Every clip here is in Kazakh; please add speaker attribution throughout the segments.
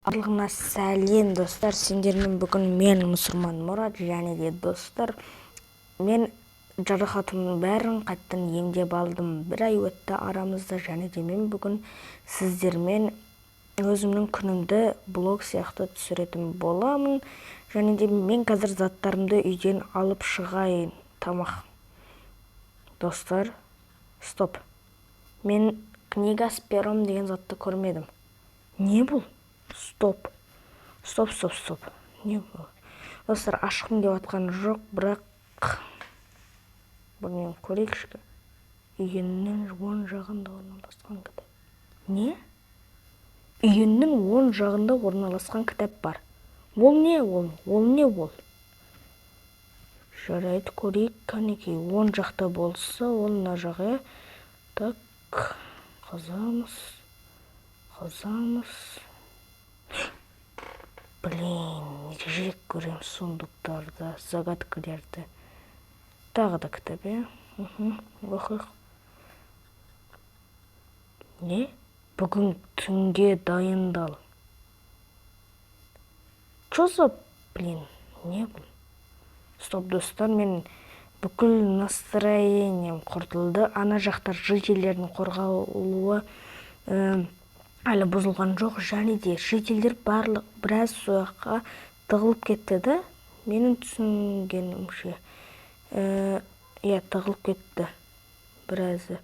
Speaker 1: Барлығына сәлем, достар! Сендермен бүгін мен, Мұсырман Мұрат. Және де, достар, мен жарақатымның бәрін қайттан емдеп алдым. Бір ай өтті арамызда. Және де мен бүгін сіздермен өзімнің күнімді блог сияқты түсіретін боламын. Және де мен қазір заттарымды үйден алып шығайын. Тамақ, достар. Стоп, мен книга с пером деген затты көрмедім. Не бұл? Стоп, стоп, стоп, стоп, не бұл? Достар, ашқым келіп жатқан жоқ, бірақ білмеймін, көрейікші. Үйіннің оң жағында орналасқан кітап. Не? Үйіннің оң жағында орналасқан кітап бар. Ол не? Ол не ол? Жарайды, көрейік. Кәнекей, оң жақта болса, ол мына жақ, иә. Так, қазамыз, қазамыз. Блин, жек көремін сундуктарды, загадкалерді. Тағы да кітап, иә. Оқиық. Не? Бүгін түнге дайындал. Че за, блин, не бұл? Стоп, достар, мен бүкіл настроением құртылды. Ана жақта жительдердің қорғалуы әлі бұзылған жоқ. Және де жительдер барлық біраз сол жаққа тығылып кетті да, менің түсінгенімше. Иә, тығылып кетті біразы.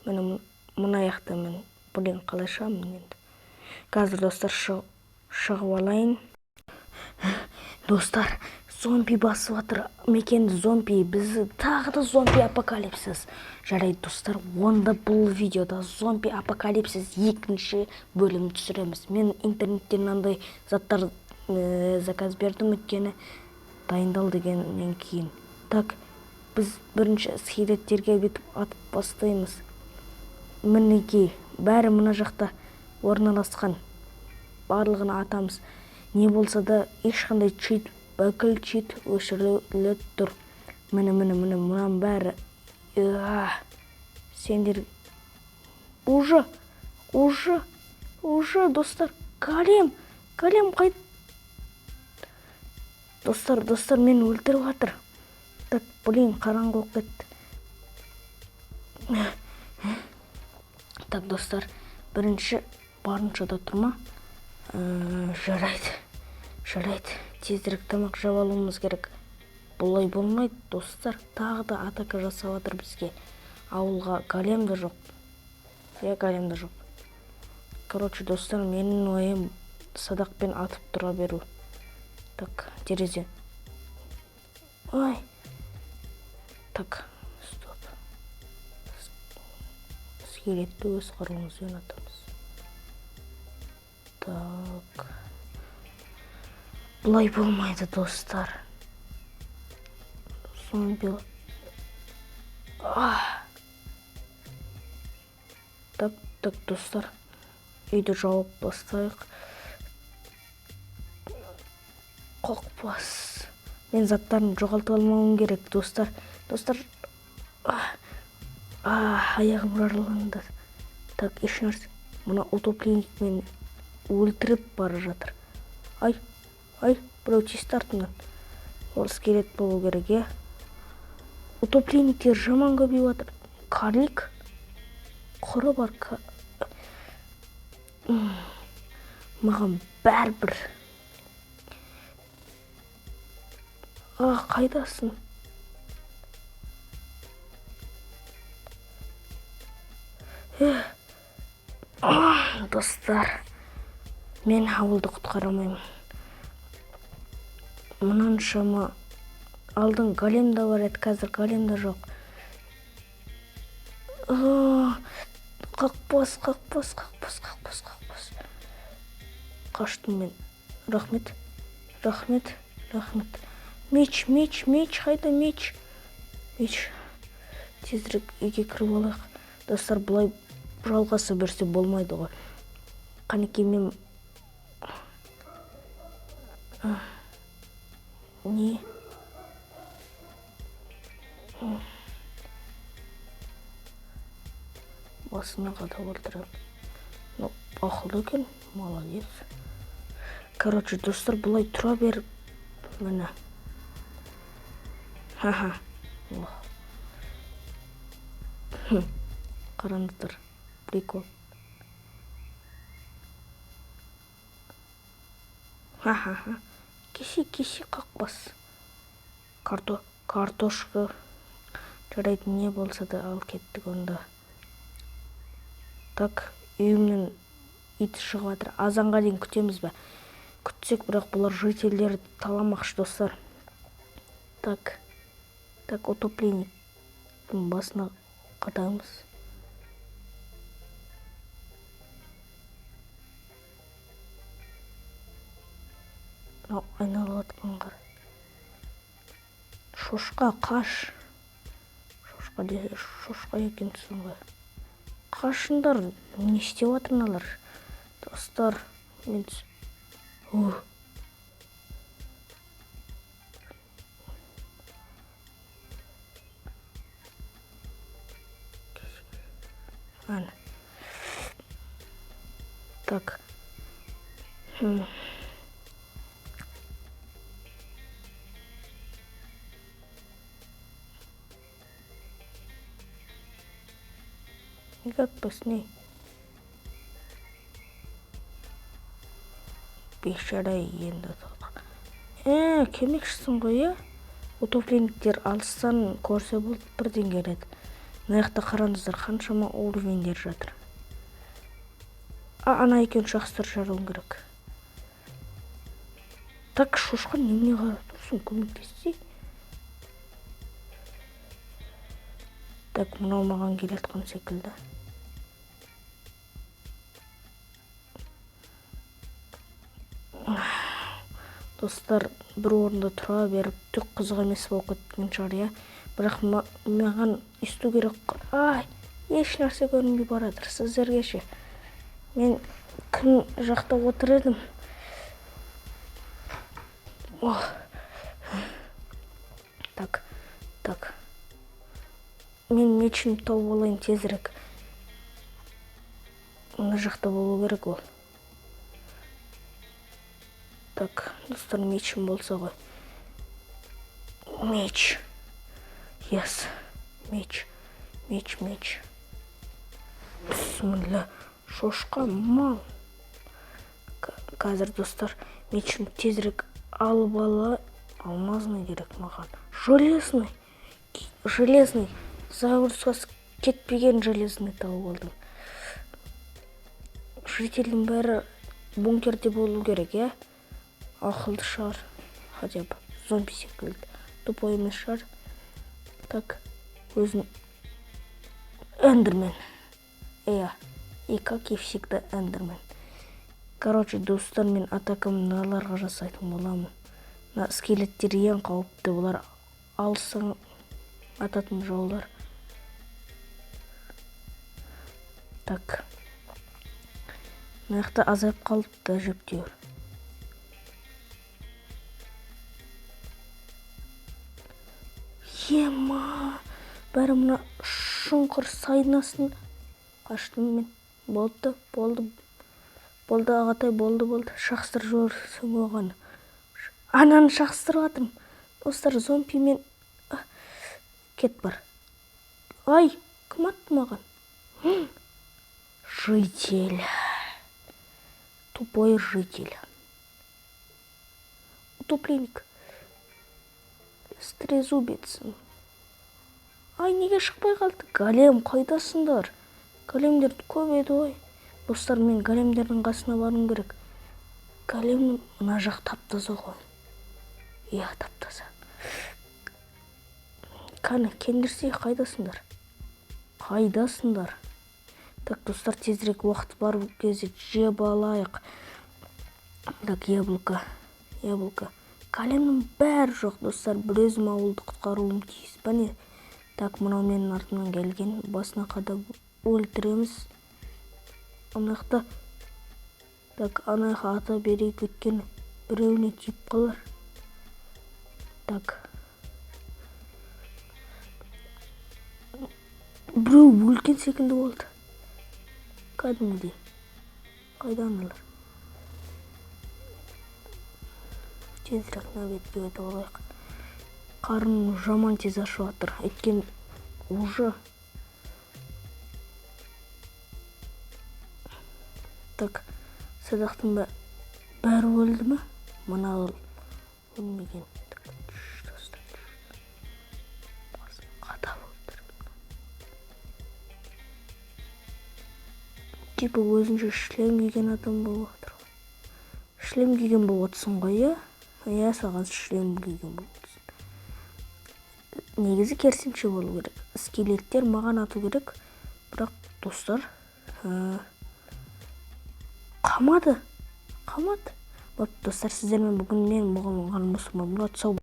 Speaker 1: Міне, мына жақта мен, блин, қалай шығамын енді қазір? Достар, шығып алайын. Достар, зомби басып жатыр мекенді, зомби. Біз тағы да зомби апокалипсис. Жарайды, достар, онда бұл видеода зомби апокалипсис екінші бөлім түсіреміз. Мен интернеттен мынандай заттар заказ бердім, өйткені дайындал дегеннен кейін. Так, біз бірінші скелеттерге бүйтіп атып бастаймыз. Мінекей, бәрі мына жақта орналасқан, барлығын атамыз. Не болса да, ешқандай чит, бүкіл чит өшіріліп тұр. Міне, міне, міне, мынаның бәрі. Сендер уже, уже, уже, достар, голем, голем қай? Достар, достар, мені өлтіріп жатыр. Так, блин, қараңғы болып кетті. Так, достар, бірінші барынша да тұр ма? Жарайды, жарайды, тезірек тамақ жеп алуымыз керек. Бұлай болмайды, достар. Тағы да атака жасап жатыр бізге, ауылға. Голем да жоқ, иә, голем да жоқ. Короче, достар, менің ойым садақпен атып тұра беру. Так, терезе. Ой, так, стоп, скелетті өз қаруымызбен атамыз. Так, бұлай болмайды, достар. Зомби. А! Так, так, достар, үйді жауып бастайық. Қоқпас, мен заттарымды жоғалтып алмауым керек, достар. Достар, а, аяғым жараланды. Так, ешнәрсе. Мына утопленник мені өлтіріп бара жатыр. Ай, ай, біреу тиісті артымнан. Ол скелет болу керек, иә. Утопленниктер жаман көбейіп жатыр. Карлик құры бар. Маған бәрібір. А, қайдасың? Достар, мен ауылды құтқара алмаймын. Мынаншама алдын голем да бар еді, қазір голем да жоқ. Қақпас, қақпас, қақпас, қақпас, қақпас. Қаштым мен. Рахмет, рахмет, рахмет. Меч, меч, меч қайда? Меч, меч. Тезірек үйге кіріп алайық, достар. Бұлай жалғаса берсе болмайды ғой. Қанекей, мен не басына қадап өлтіремін. Ну, ақылды екен, молодец. Короче, достар, бұлай тұра беріп, міне. Ха-ха. Қараңыздар, прикол. Ха-ха-ха. Кеше, кеше қақпас. Картошка. Жарайды, не болса да ал кеттік онда. Так, үйімнен ит шығып жатыр. Азанға дейін күтеміз бе? Күтсек, бірақ бұлар жительдерді таламақшы, достар. Так. Так, утопленниктің басына қадамыз. Мынау айналып жатқан қара. Шошқа, қаш. Шошқа десе, шошқа екенсің ғой. Қашыңдар, не істеп жатыр мыналар? Достар, мен Әне. Так. Неге атпайсың, ей? Бейшара енді. Келмекшісің ғой, иә? Утопленниктер алыстан көрсе болды, бірден келеді. Мына жақта қараңыздар, қаншама уровеньдер жатыр. А, ана екеуін шақыстырып жаруым керек. Так, шошқа, немене қарап тұрсың, көмектессей. Так, мынау маған келе жатқан секілді. Достар, бір орында тұра беріп, түк қызық емес болып кеткен шығар, иә? Бірақ маған есту керек. Ай, еш нәрсе көрінбей баратыр. Сіздерге ше? Мен күн жақта отыр едім. Ох. Так, так. Мен мечімді тауып алайын тезірек. Мына жақта болу керек ол. Так, достар, мечім болса ғой. Меч. Yes. Меч. Меч, меч. Бісміллә. Шошқа мал. Қазір, достар, мечімді тезірек алып ала. Алмазный керек маған. Железный. Железный. Загрузкасы кетпеген железный тауып алдым. Жительдің бәрі бункерде болу керек, иә? Ақылды шығар. Хотя бы зомби секілді. Тупой емес шығар. Так, өзім Эндермен. Иә, и как и всегда Эндермен. Короче, достар, мен атака мыналарға жасайтын боламын. Мына скелеттер ең қауіпті, бұлар алыстан ататын жаулар. Так. Мына жақта азайып қалыпты әжептәуір. Ема, бәрі мына шұңқыр сайдың астында. Қаштым мен. Болды, болды. Болды, ағатай, болды, болды. Шақстырып жіберсең оған. Ананы шақстырып жатырмын. Достар, зомби мен кет бар. Ай, кім атты маған? Житель. Тупой житель. Утопленник. Трезубец. Ай, неге шықпай қалды? Голем, қайдасыңдар? Големдер көп еді ғой. Достар, мен големдердің қасына баруым керек. Големнің мына жақ тап-таза ғой. Иә, тап-таза. Кәні, кендірсей, қайдасыңдар? Қайдасыңдар? Так, достар, тезірек уақыт бар кезде жеп алайық. Так, яблоко, яблоко. Големнің бәрі жоқ, достар. Бір өзім ауылды құтқаруым тиіс па не? Так, мынау менің артымнан келген. Басына қадап өлтіреміз. Ана жақта. Так, ана жаққа ата берейік, өйткені біреуіне тиіп қалар. Так. Біреу өлген секілді болды. Кәдімгідей. Қайда аналар? Тезірек мына бетке өтіп алайық. Қарным жаман тез ашып жатыр, өйткені уже. Так, садақтың бәрі өлді ме? Мына өлмеген. Так, достар, қадап өлтіріп. Типа өзінше шлем киген адам болып отыр ғой. Шлем киген болып отырсың ғой, иә? Иә, саған шлем киген болып отырсың. Негізі керісінше болу керек. Скелеттер маған ату керек. Бірақ, достар, қамады. Қамады. Бопты, достар, сіздермен бүгін мен, мұғалім Мұсылман Мұрат. Сау.